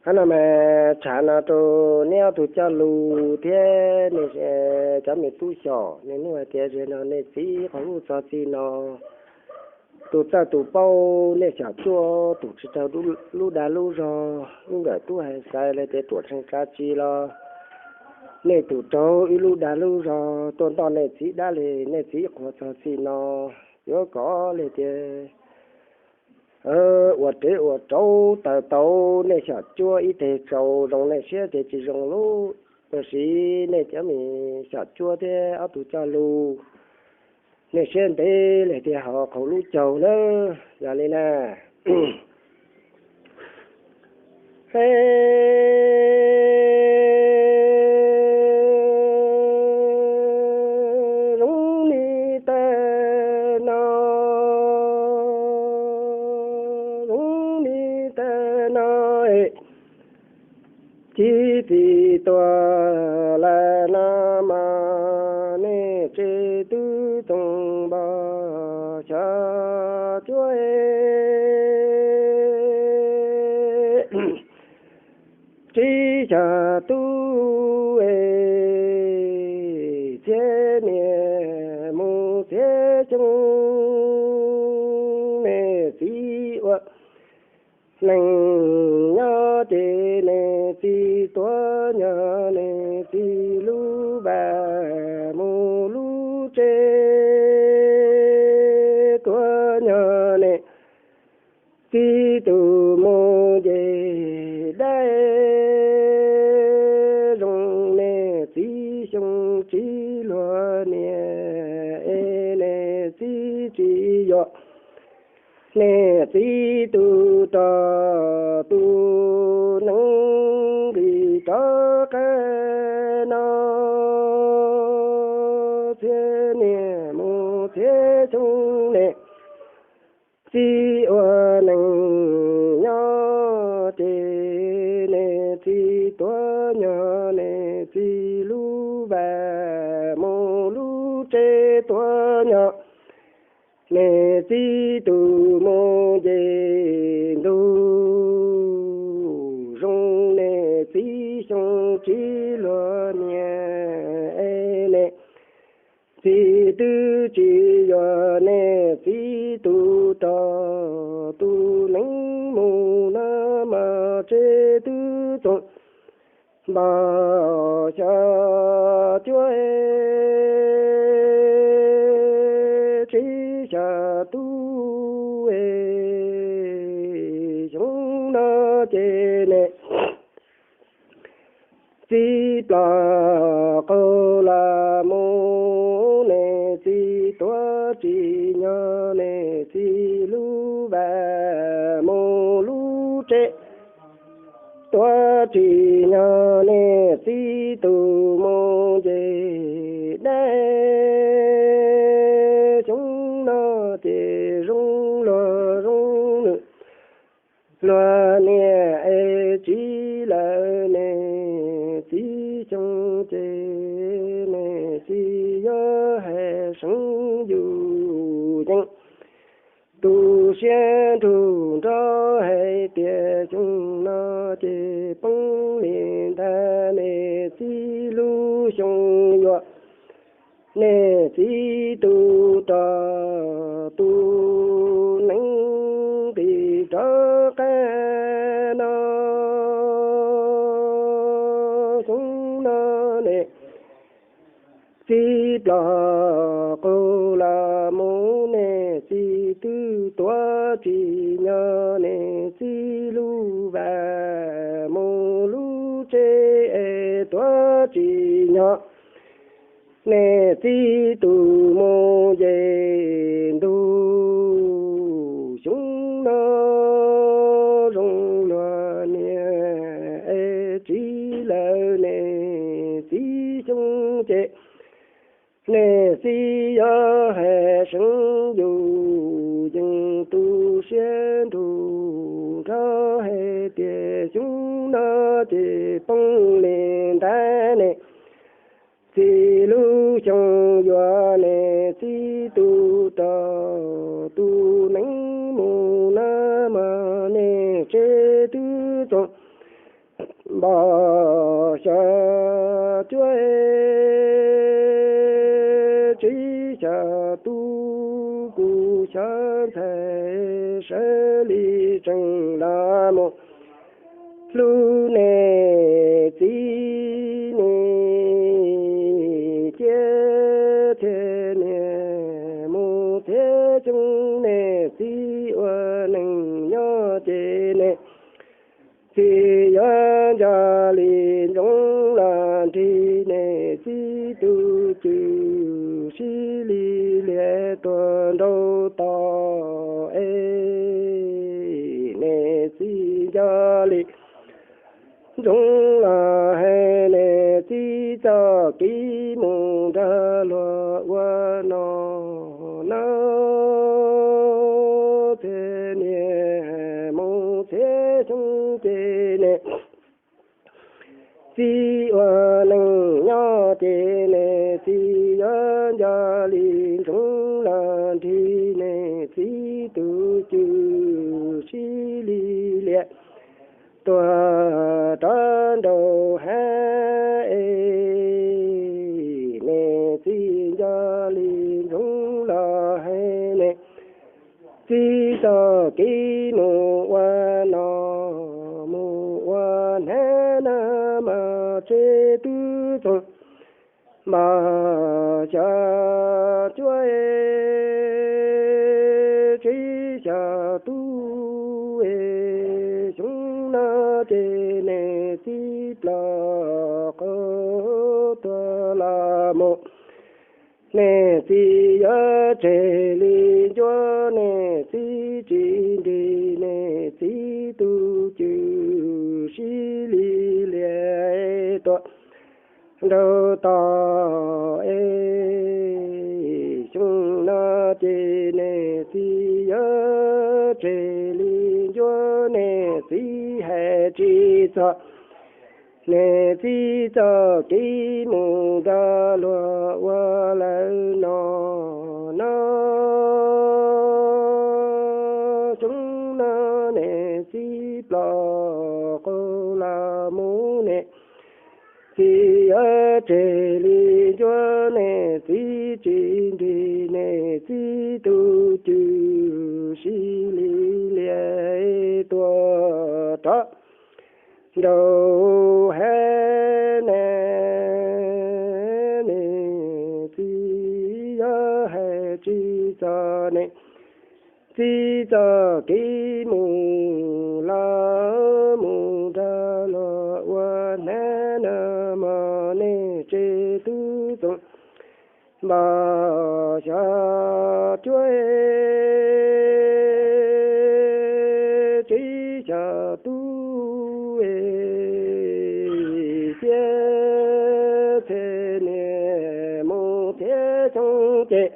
Qhov no mas tshav no rau neb ob tug coj lus thiab nej cov me tub xyom, nej hnov hais tias zaum no nej txiv qhov lub txog txij no tus txawj tus paub, nej xyom cuab tus tsis raug lub dag lub zog, lub nkawm tub hais xaiv li tias ruam tshee tsav tsi los nej tus raug ib lub dag lub zog tuaj ntoj nej txiv dab li, nej txiv qhuas txog txij no yuav kom li tias ua rev ua rauv taws tau, nej xyom cuab ib teg tsaus zoo nej siab ces tsis zoo lub, tab sis nej cov me xyom cuab thiab ob tug coj lus, nej siab ntev li tias ho qhaus lub caug na, yog li na. Zoo li tag no, zoo li tag no, txiv txiv tuag lawm no mas nej tsev twb txoos npog xyov cuab, tsis xyom tub es txhiab niam mus txhiab xyoo, nej txiv ua neej nyob ces nej txiv tuag nyob, nej txiv lub vaj mus lub tsev tuag nyob, nej txiv tus mus nce dab zoo, nej txiv xyoo tsis luag niam es nej txiv tsis yuav, nej txiv tus rog tus neeb nqis rov qab no, txhiab niam mus txhiab xyoo, nej txiv ua neej nyob ces nej txiv tuag nyob, nej txiv lub vaj mus lub tsev tuag nyob, nej txiv tus mus nce ntug zoo, nej txiv xyoo tsis luag niam es nej txiv twb tsis yuav, nej txiv tus rog tus neeb mus no mas tsev twb txoos npog xyov cuab, tsis xyom tub es xyoo no ces nej txiv ploj qaug los mus, nej txiv tuag tsis nyob, nej txiv lub vaj mus lub tsev tuag tsis nyob, nej txiv tus mus nce dab xyoo no ces zoo luag zoo nws luag niam es tsis lawm, nej txiv xyoo ces nej txiv yuav hais seev yus yeej tu siab nrug nrov hais tias xyoo no ces poob li ntag, nej txiv lub xyoo yuav, nej txiv tus rog tus neeb nqis rov qab no, xyoo no nej txiv ploj qaug los mus, nej txiv twb tuag tsis nyob, nej txiv lub vaj mus lub tsev es tuag tsis nyob, nej txiv tus mus nce ntug xyoo no zoo luag niam es tsis lawm, nej txiv xyoo ces nej txiv yuav hais seev yus yeej tu siab nrug nrov hais tias xyoo no ces poob li ntag, nej txiv lub xyoo yuav, nej txiv tus rog tus neeb mus no mas nej tsev twb txoos npog xyov cuab, tsib xyov tub kuv xyov ntxhais, sawv li tseem los mus hlub niam txiv, niam ciab thiab niam mus txhiab xyoo, niam txiv ua neej nyob ces niam txiv yuav nco li ntsoov los nrig niam txiv tus cwj, sib li liam tuag nraum tod es niam txiv nco li ntsoov los hais niam txiv txoj kev mus nrog luag ua no na. Thiab niam mus txhiab xyoo ces niam txiv ua neej nyob ces niam txiv yuav nco li ntsoov los nrig niam txiv tus cwj, sib li liam tuag rov nraum hav es niam txiv nco li ntsoov los hais niam txiv txoj kev mus ua no mus ua hnav na, mas tseb tub txoos npog xyov cuab, tsib xyov tub es xyoo no ces niam txiv ploj qaug tuag los mus, niam txiv yuav tseg li ncuab, niam txiv tsis nrig niam txiv tus cwj, sib li liam tuag nraum tod es xyoo no ces niam txiv yuav tseg li ncuab, niam txiv hais tsis txog niam txiv txoj kev mus nrog luag ua lawm no na. Xyoo no niam txiv ploj qaug los mus, niam txiv yuav tseg li ncuab, niam txiv tsis nrig niam txiv tus cwj, sib li liam tuag rov nraum hav na. Niam txiv yuav hais tsis txog niam txiv txoj kev mus los mus nrog luag ua hnav na, mas niam tseb tub txoos npog xyov cuab, tsib xyov tub es thiab, thiab niam mus txhiab xyoo ces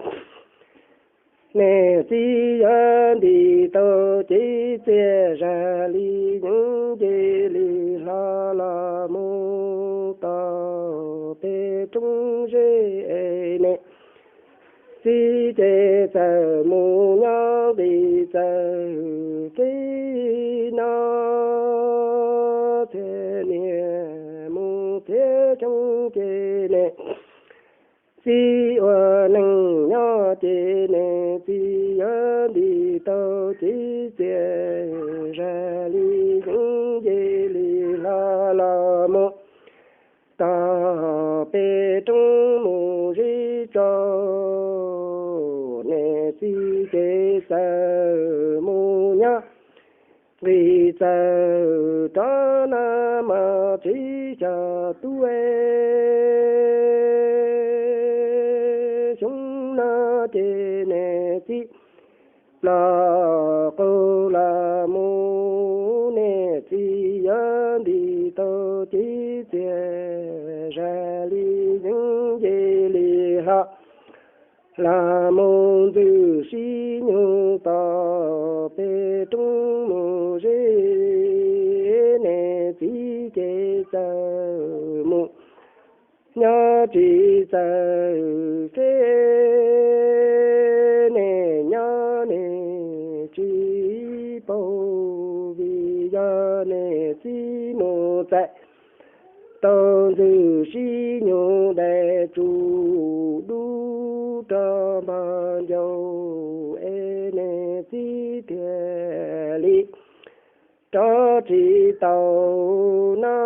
niam txiv yuav nti tau cev txiaj, zaj li yeeb nce li hlo los mus tau pem roob zeb es niam txiv ces txawm mus nyob nqis txawm kev no, thiab niam mus txhiab xyoo ces niam txiv ua neej nyob ces niam txiv yuav nti tau cev txiaj, zaj li yeeb nce li hlo los mus tau pem roob mus zeb tso, niam txiv ces txawm mus nyob nqis txawm rov na, mas tsib xyov tub es xyoo no ces niam txiv ploj qaug los mus, niam txiv yuav nti tau cev txiaj, zaj li yeeb nce li hlo los mus ntxwg sib nyoog tau pem roob mus zeb, niam txiv ces txawm mus nyob tsis txawm kev, niam nyob niam tsis paub, vim yog niam txiv mus txais Tau ntxwg sib nyoog dais tsuj dub rog npog ncauj es niam txiv thiaj li rov tsis tau no.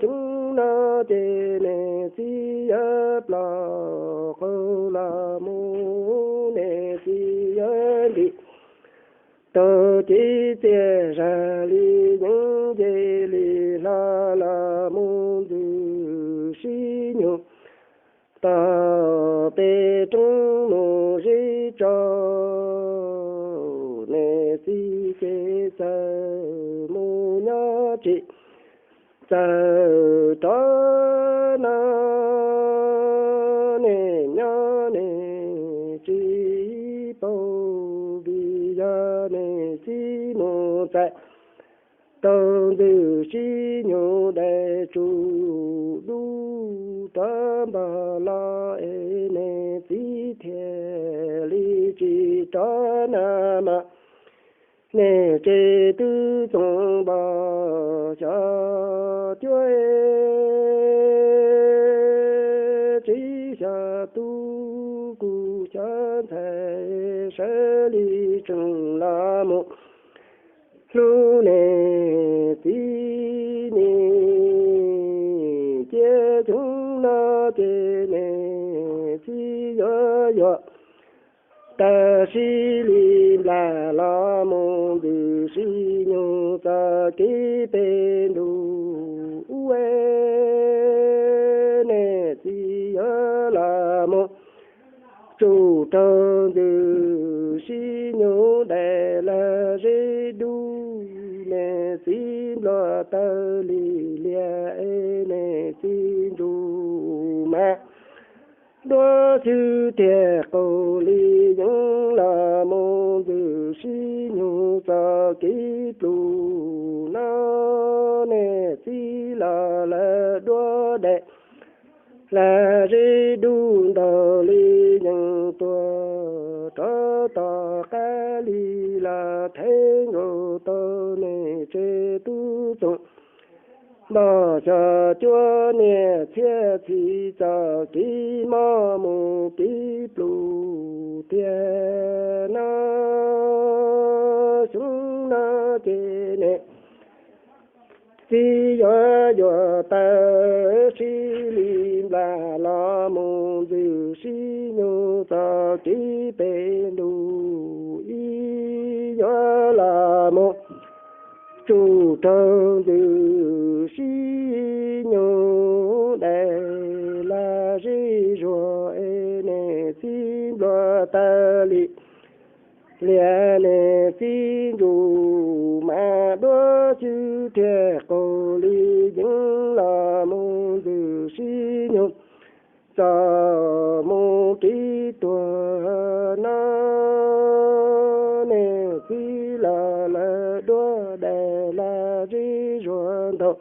Xyoo no ces niam txiv yuav ploj qaug los mus, niam txiv yuav ntim tau cev txiaj zag li yeeb nce li hlo los mus ntxwg sib nyoog tog peb roob mus zeb tso. Niam txiv ces txawm mus nyob tsis txawj rov no, niam nyob niam tsis paub vim yog niam txiv mus txais tau ntxwg sib nyoog dais tsuj dub rog npog los es niam txiv thiaj li tsis rov na mas, niam tsev tub txoos npog xyov cuab tsis xyov tub kuj xyov ntxhais sawv li tseem los mus hlub niam txiv ni. Cia xyoo no ces niam txiv yuav yuav tawg sib li nplas los mus ntxwg sib nyoog txoj kev pem ntuj ub, niam txiv yuav los mus tsuj raug ntxwg sib nyoog dais laj zeb dub, niam txiv nplua tawg li liag es niam txiv ntsug mas duab xwb thiaj qaug li yeeb los mus ntxwg sib nyoog txoj kev pluj no. Niam txiv los lawv duab dais laj zeb dub ntaug li yeej tuag rov tom qab li los theeb nkaus tau niam tsev tub txoos npog xyov cuab niam txhiab txhis txoj kev mob mus kev pluj tiag no. Xyoo no ces niam txiv yuav yuav tawg sib li nplas los mus ntxwg sib nyoog txoj kev pem ntuj ib, yuav los mus tsuj raug ntxwg sib nyoog dais laj zeb zuag es niam txiv nplua tawg li liag, niam txiv ntsug mas duab xwb thiaj qaug li yeeb los mus ntxwg sib nyoog txoj mus kev tuag no. Niam txiv los lawv duab dais laj zeb zuag ntaug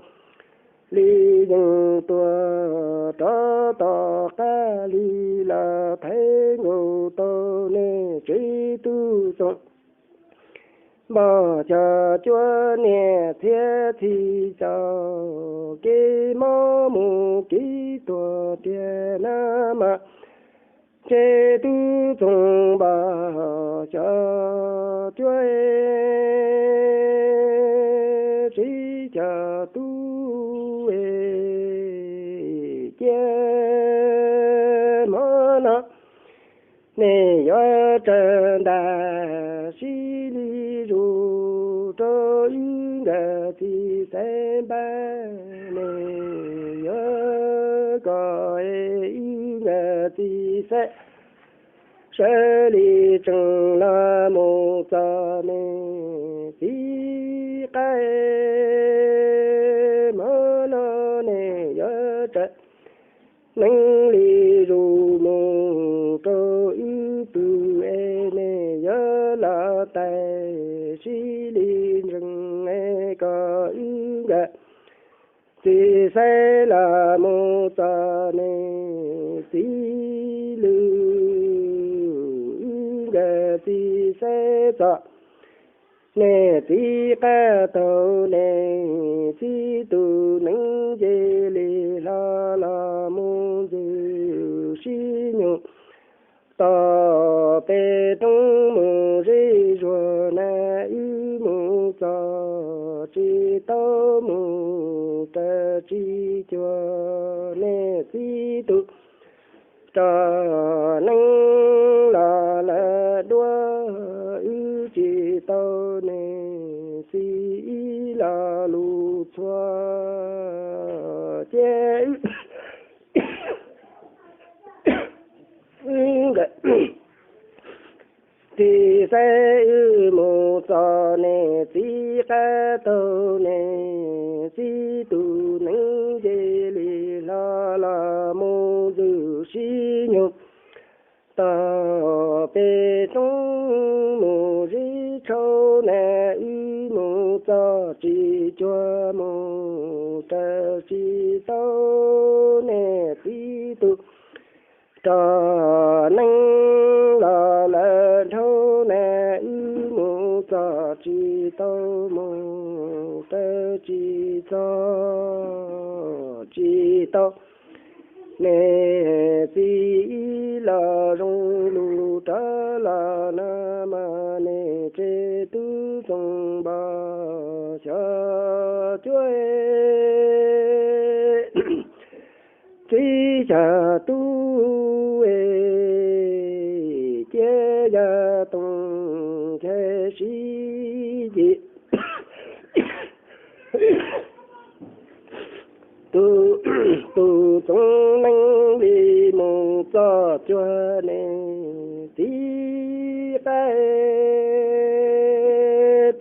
li yeej tuag rov tom qab li los theeb nkaus tau niam tsev tub txoos npog xyov cuab niam txhiab txhis txoj kev mob mus kev tuag tiag na mas, tsev tub txoos npog xyov cuab tsis xyov tub cia hmo no nej yuav raws ntais sib li zus rau wb nkawd txiv xaiv npab, nej yuav kom wb nkawd txiv xaiv sawv li tseem los mus txog nej txiv qaib, hmo no nej yuav raws neeb li zus mus rau wb pw es nej yuav los tais sib li ntsees es kom wb nkawd txiv xaiv los mus txog nej txiv lwm, wb nkawd txiv xaiv txog Nej txiv qab taug nej txiv tus nees, nce li hlo los mus ntxwg sib nyug tom pem roob mus zeb zuag na. Wb mus txog tsis tau mus raws tsis cuag nej txiv tus rog nees los lawm duab. Wb tsis tau nej txiv ib lo lus txhua, ces wb nkawd tig xaib wb mus txog nej txiv qab taug nej txiv tus nees, nce li hlo los mus ntxwg sib nyug tom pem roob mus zeb tshauv na. Wb mus txog tsis cuag mus raws tsis tau nej txiv tus rog nees los lawm dhau na. Wb mus txog tsis tau mus raws tsis txog tsis tau nej txiv ib lo zoo lus rov los na, mas nej tsev tub txoos npog xyov cuab tsev xyaw tub es cia yog toom ncha sib yim. Tus, tus txoov neeb li mus txog cuag nej txiv qab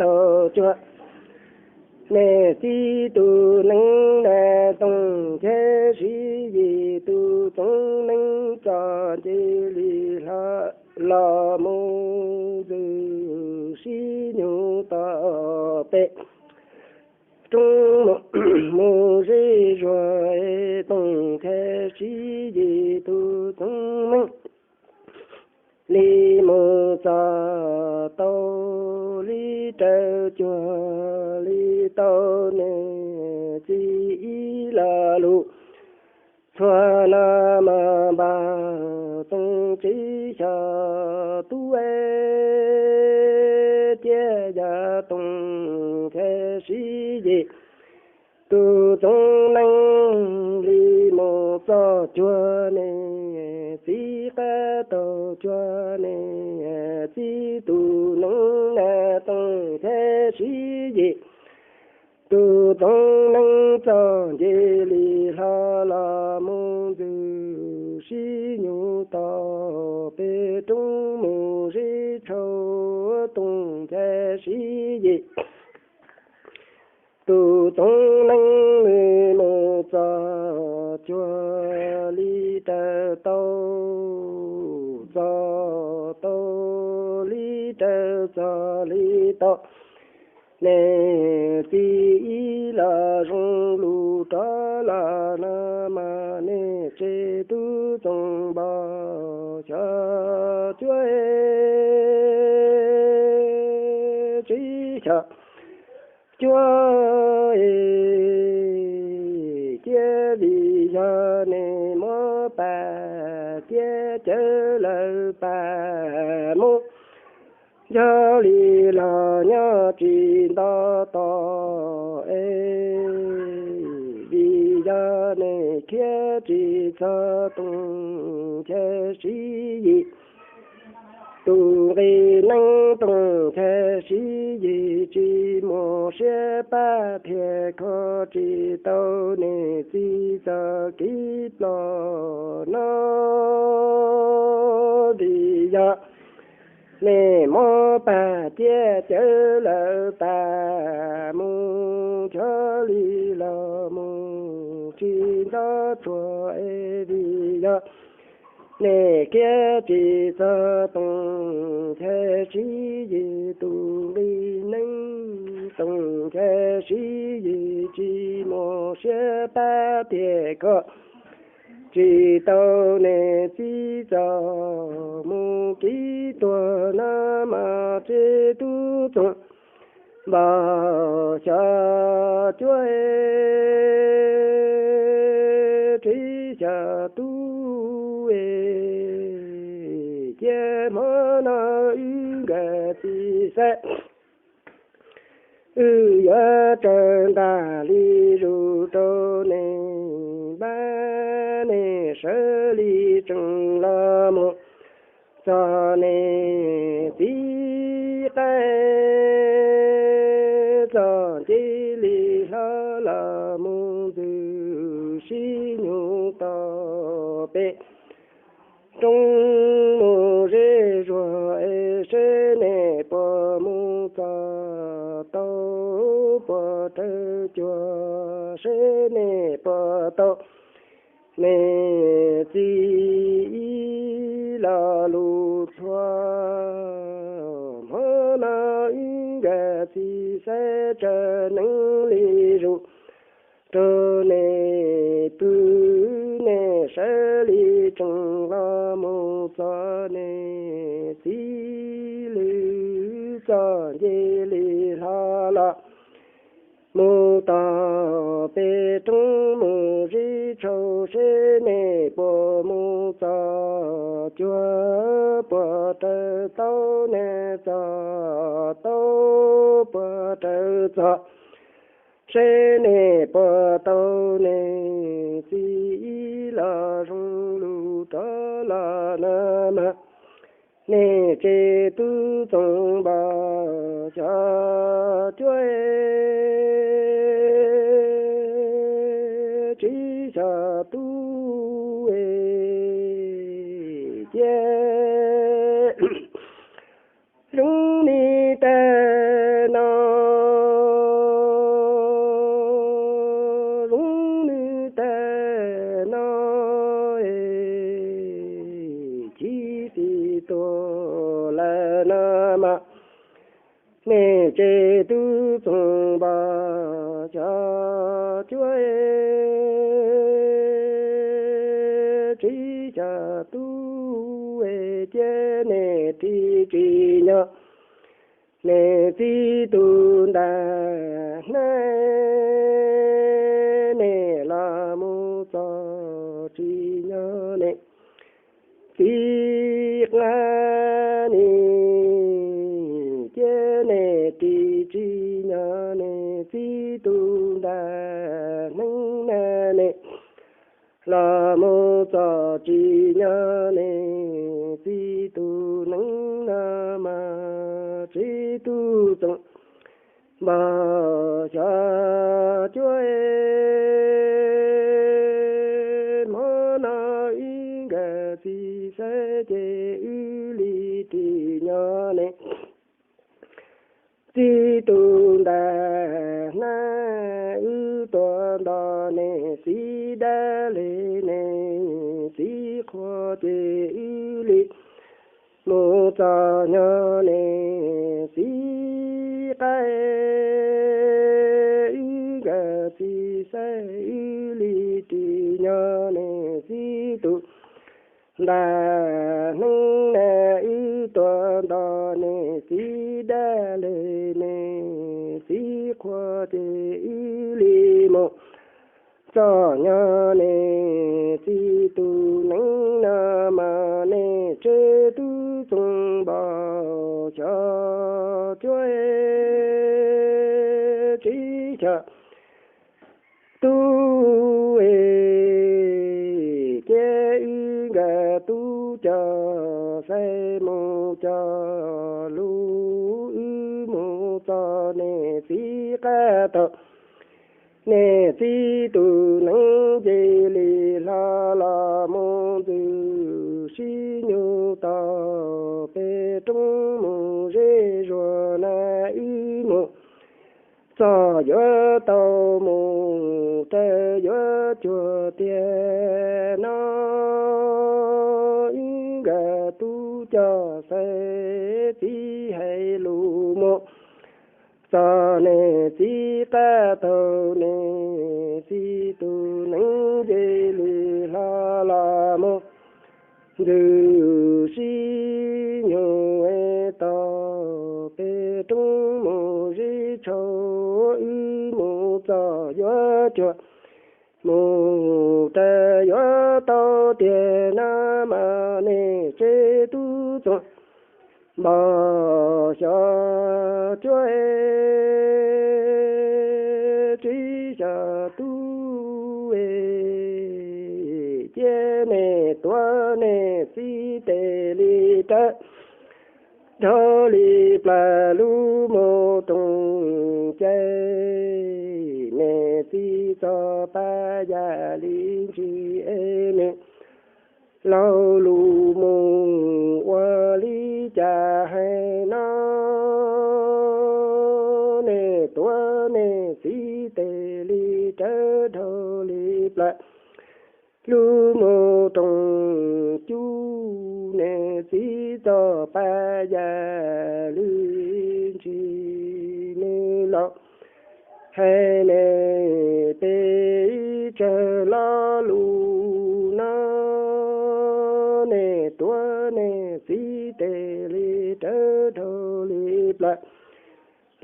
taug cuag nej txiv tus neeb na, toom ncha sib yim. Tus txoov neeb txom nce li hlo los mus ntxwg sib nyug tom pem roob mus zeb zuag, toom ncha sib yim. Tus txoov neeb li mus txog tau li raws cuag li tau nej txiv ib lo lus txhua no mas npag txoov tsev xyaw tub es cia yog toom ncha sib yim. Tus txoov neeb li mus txog cuag nej txiv qab taug cuag nej txiv tus neeb na, toom ncha sib yim. Tus txoov neeb txom nce li hlo los mus ntxwg sib nyug tom pem roob mus zeb tshauv, toom ncha sib yim. Tus txoov neeb li mus txog cuag li raws tau, txog tau li raws txog li tau nej txiv ib lo zoo lus rov los no mas nej tsev tub txoov npog xyov cuab tsev xyaw cuab es cia vim yog nej muab pam tiab cawv lawm pam mus. Yog li los nyob tsis nto tos es, vim yog nej khiav tsis txog toom ncha sib yim. Tus nqi neeb toom ncha sib yim tsis muaj siab pab thiaj kho tsis tau nej txiv txoj kev ploj no. Vim yog nej muab pam tiab cawv lawm tas mus, ncho li los mus tsis nto tsuag es vim yog nej khiav tsis txog toom ncha sib yim. Tus nqi neeb toom ncha sib yim tsis muaj siab pab thiaj kho tsis tau nej txiv txoj mus kev tuag no mas tsev tub txoov npog xyov cuab tsib xyov tub es cia hmo no wb nkawm txiv xaiv, wb yuav tsaws ntaj li zus rau nej npab, nej sawv li tsees los mus txog nej txiv qaib, txog nce li hlo los mus ntxwg sib nyoog tom pem roob mus zej zuag es seb nej puas mus txog tau, puas raws cuag, seb nej puas tau nej txiv ib lo lus txhua. Hmo no wb nkawm txiv xaiv tsaws neeb li zus rau nej pw, nej sawv li tsees los mus txog nej txiv lwm, txog nce li hlo los mus tom pem roob mus zib tshau, seb nej puas mus txog cuag, puas raws tau nej txog tau, puas raws txog, seb nej puas tau nej txiv ib lo zoo lus rov los no mas, nej tsev tub Txoov Npog xyov cuab tsib xyov tub es cia zoo li tag no, zoo li tag no es chim xim tuag lawm no mas, nej tsev tub Txoov Npog xyov cuab tsib xyov tub es cia nej ris tsis nyob nej txiv tus ntag hnab, nej los mus txog tsis nyob nej txiv qab ni, cia nej ris tsis nyob nej txiv tus ntag hneeb na, nej los mus txog tsis nyob nej txiv tus hneeb no mas, tsev tub Txoov Npog xyov cuab, hmo no wb nkawm txiv xaiv ces wb li ris nyob nej txiv tus ntag hnab, wb tuav nto nej txiv dab li nej txiv qhua ces wb li mus txog nyob nej txiv qaib, wb nkawm txiv xaiv wb li ris nyob nej txiv tus ntag hneeb na, wb tuav nto nej txiv dab li nej txiv qhua ces wb li mus txog nyob nej txiv tus hneeb no mas, nej tsev tub Txoov Npog xyov cuab tsib xyov tub es, cia wb nkawm tub coj xaiv mus coj lug, wb mus txog nej txiv qab tau nej txiv tus hneeb nce li hlo los mus ntxwg sib nyoog tom pem roob mus zej zuag na, wb mus txog yuav tau mus raws yuav cuag tiag no, wb nkawm tub coj xaiv txiv hais lus mus txog nej txiv qab tau nej txiv tus hneeb nce li hlo los mus ntxwg sib nyoog tom pem roob mus zeb cuag mus raws yuav tau tiag no mas nej tseb tub txoos npog xyov cuab tsib xyov tub, cia nej tuav nej txiv tes li rawv dhau li plaws lub mus roos cai. Nej txiv txog pab yam li ntsis es nws laug lus mus ua li cas hais no, nej tuav nej txiv tes li rawv dhau li plaws lub mus roos cub. Nej txiv txog pab yam li ntsis nws laug hais nej peb tsawg lo lus no, nej tuav nej txiv tes li rawv dhau li plaws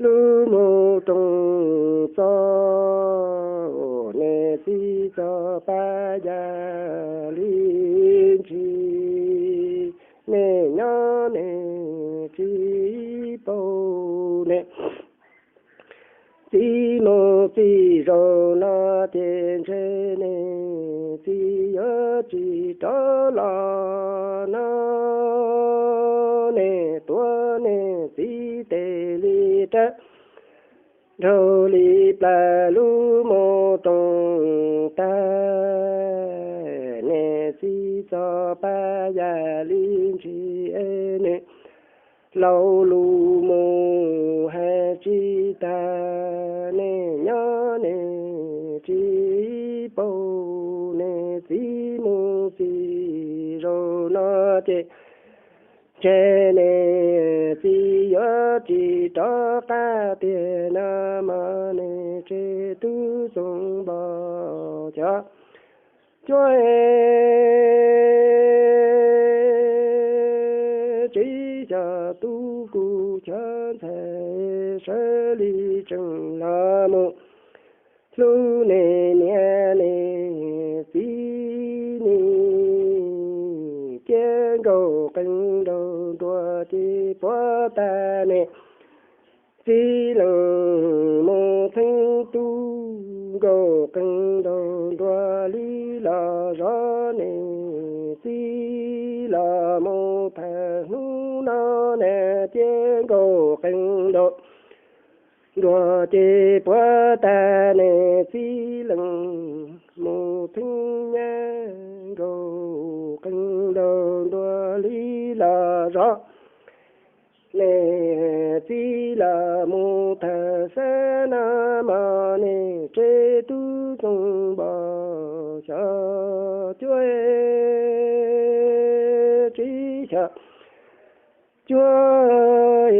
lub mus roos txog. Nej txiv txog pab yam li ntsis nej nyob nej tsis paub nej txiv mus txij zaus no ces ntshe nej txiv yuav tsis rov los no, nej tuav nej txiv tes li rawv dhau li plaws lub mus roos tag. Nej txiv txog pab yam li ntsis es nws laug lus mus hais tsis tag, nej nyob nej tsis paub nej txiv mus txij zaus no ces ntshe nej txiv yuav tsis rov qab tiag no mas nej tseb tub txoos npog xyov cuab tsib xyov tub kuj chov ntxhais sawv li tseem los mus hlub nej niam nej txiv, nej cia nkauj qee nraug nruas ces puag ta nej txiv leej mus txheeb tub. Nkauj qee nraug nruas li los zov nej txiv los mus thaum hnub no na, cia nkauj qee nraug nruas ces puag ta nej txiv leej mus txheeb nyab. Nkauj qee nraug nruas li los zov nej txiv los mus thaum xab no mas nej tseb tub txoos npog xyov cuab tsib xyov cuab,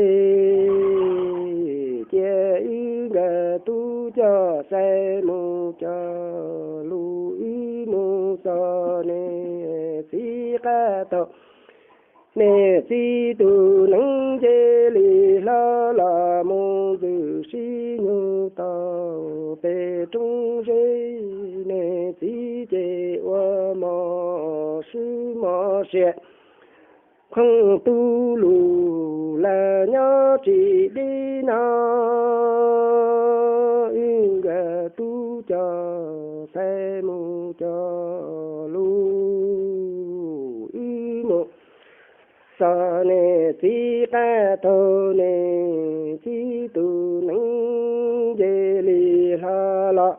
cia wb nkawd tub coj xais mus coj lus wb mus txog nej txiv qab taug. Nej txiv tus nees nce li hlo los mus ntxwm sib nyug tau pem roob zeb, nej txiv ces ua mos swb mos siav. Khoom tu lus lawm nyob tsis deb no, wb nkawd tub coj xais mus coj lus wb mus txog nej txiv qab taug. Nej txiv tus nees nce li hlo los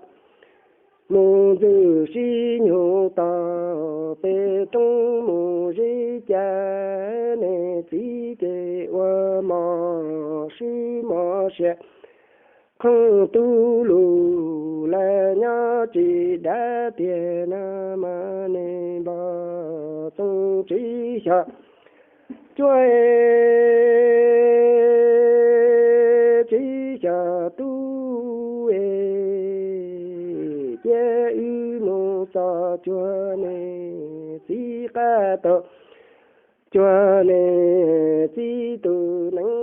mus ntxwm sib nyug tau pem roob mus zeb cas, nej txiv ces ua mos swb mos siav. Khoom tu lus lawm nyob tsis deb tiag no mas nej npog txoos tsib xyov cuab tsib xyov tub, cia wb mus txog cuag nej txiv qab taug, cuag nej txiv tus nees